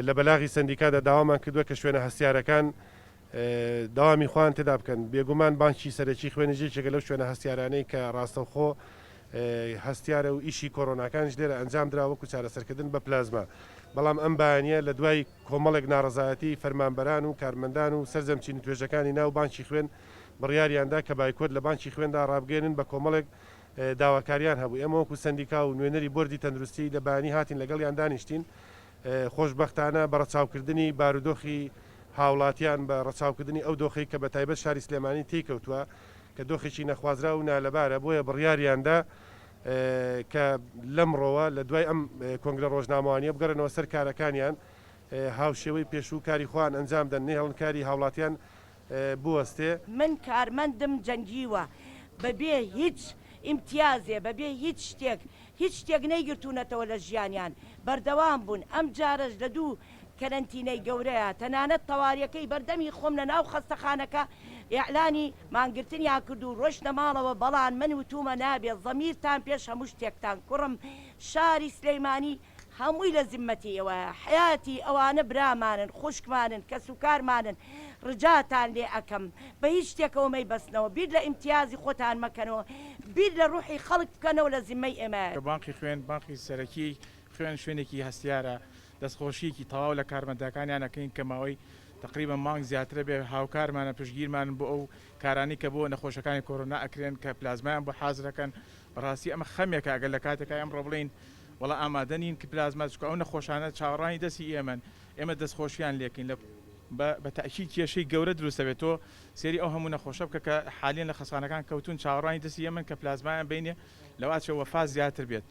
لە بەلاغی سەندیکادا داوامان کردووە کە شوێنە هەستیارەکان دەوامی خۆیان تێدا بکەن. بێگومان بانکی سەرەکی خوێنیش یەکێکە لەو شوێنە هەستیارانەی کە ڕاستەوخۆ هەستیارە و ئیشی کۆرۆناکانیش لێرە ئەنجام درا وەکو چارەسەرکردن بە پلازما. بەڵام ئەم بەیانییە لە دوای کۆمەڵێک ناڕەزایەتی فەرمانبەران و کارمەندان و سەرجەم چین و توێژەکانی ناو بانکی خوێن بڕیاریاندا کە بایکۆت لە بانکی خوێندا ڕابگەیەنن بە کۆمەڵێک داواکاریان هەبوو ئێمە وەکو سەندیکا و نوێنەری بۆردی تەندروستی لە بەیانی هاتین لەگەڵیان دانیشتین خۆشبەختانە بە ڕەچاوکردنی بارودۆخی هاوڵاتیان بە ڕەچاوکردنی ئەو دۆخەی کە بە تایبەت شاری سلێمانی تێی کەوتووە کە دۆخێکی نەخوازراو و نالەبارە بۆیە بڕیاریاندا کە لەمڕۆوە لە دوای ئەم کۆنگرە ڕۆژنامەوانیە بگەڕێنەوە سەر کارەکانیان هاوشێوەی پێشوو کاری خۆیان ئەنجام دەن نەهێڵن کاری هاوڵاتیان بوەستێ. من کارمەندم جەنگیوە بەبێ هیچ ئیمتیازێ بەبێ هیچ شتێک هیچ شتێک نەیگرتوونەتەوە لە ژیانیان بەردەوام بوون ئەمجارەش لە دوو کەرەنتینەی گەورەیا تەنانەت تەواریەکەی بەردەمی خۆم لە ناو خەستەخانەکە ئیعلانی مانگرتنیان کرد و ڕۆشتنە ماڵەوە بەڵان من وتومە نابێ زەمیرتان پێش هەموو شتێکتان کوڕم شاری سلیمانی هەمووی لە زیممەتی ئێوەیە حەیاتی ئەوانە برامانن خوشکمانن کەسوکارمانن ڕجاتان لێ ئەکەم بە هیچ شتێکەوە مەیبەستنەوە بیر لە ئیمتیازی خۆتان مەکەنەوە بیر لە ڕوحی خەڵک بکەنەوە لە زیممەی ئێمەیە. کە بانقی خوێن بانقی سەرەکیی خوێن شوێنێکی هەستیارە، دەستخۆشییەکی تەواو لە کارمەنداکانیان ئەکەین کە ماوەی تەقریبەن مانگ زیاترە بێ هاوکارمانە پشتگیرمانن بۆ ئەو کارانەی کە بۆ نەخۆشەکانی کۆرۆنا ئەکرێن کە پلازمایان بۆ حازرەکەن بەڕاستی ئەمە خەمێکە ئەگەر لە کاتێکا ئەمڕۆ بڵێین وەڵا ئامادە نین کە پلازما چونکە ئەو نەخۆشانە چاوەڕوانی دەستی ئێمەن ئێمە دەستخۆشیان لێکەین لە بە بە تەئکید کێشەی گەورە دروست دەبێت تۆ سێری ئەو هەموو نەخۆشە بکە کە حالیەن لە خەسخانەکان کەوتوون چاوەڕوانی دەستی ئێمەن کە پلازمایان بینێ لەواچێ وەفات زیاتر بێت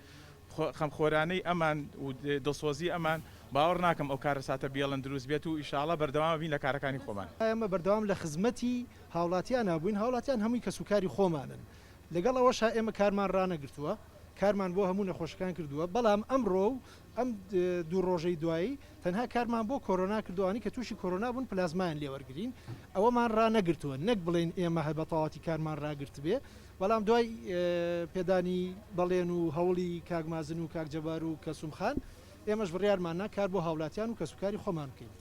خەمخۆرانەی ئەمان و دڵسۆزی ئەمان باوەڕ ناکەم ئەو کارەساتە بیەڵن دروست بێت و ئیشاڵا بەردەوام ئەبین لە کارەکانی خۆمان. ئێمە بەردەوام لە خزمەتی هاوڵاتیانا بووین، هاوڵاتیان هەمووی کەسوکاری خۆمانن، لەگەڵ ئەوەشا ئێمە کارمان ڕانەگرتووە، کارمان بۆ هەموو نەخۆشەکان کردووە، بەڵام ئەمڕۆ و ئەم دوو ڕۆژەی دوایی تەنها کارمان بۆ کۆرۆنا کردووە، ئەوانەی کە تووشی کۆرۆنا بوون پلازمایان لێ وەرگرین، ئەوەمان ڕانەگرتووە، نەک بڵێین ئێمە هەر بە تەواوەتی کارمان ڕاگرتبێ، بەڵام دوای پێدانی بەڵێن و هەوڵی کاک مازن و کاک جەبار و کەسوم خان، ئێمەش بڕیارمان نا کار بۆ هاوڵاتیان و کەسوکاری خۆمان بکەین.